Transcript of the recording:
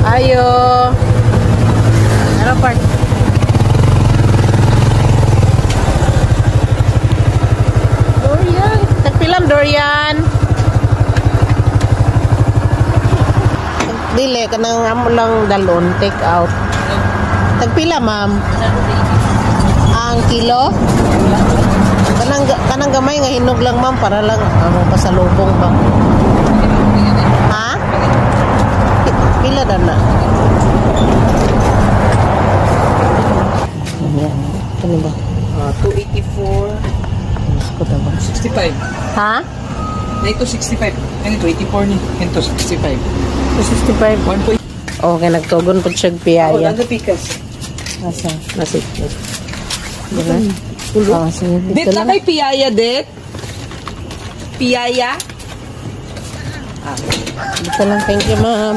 Ayo. Ano part? Durian. Tagpilam durian. Dili kanang amo lang dalon take out. Tagpila, ma'am? Ang kilo? Kanang gamay nga hinog lang, ma'am, para lang amo pasalubong ba. Ha? Pila na na? Ayan. Ano ba? 284. Diyos ko daw. 65. Ha? Na ito 65. Ano ito? 84 ni. Ito 65. 65. 1 point. Okay, nagtugon po siya Oh, piyaya. nasa pikas. Asa? Nasi. Diba? Oh, sige. Det Dito na lang. kay piyaya, det. Piyaya? Dito lang. Thank you, ma'am.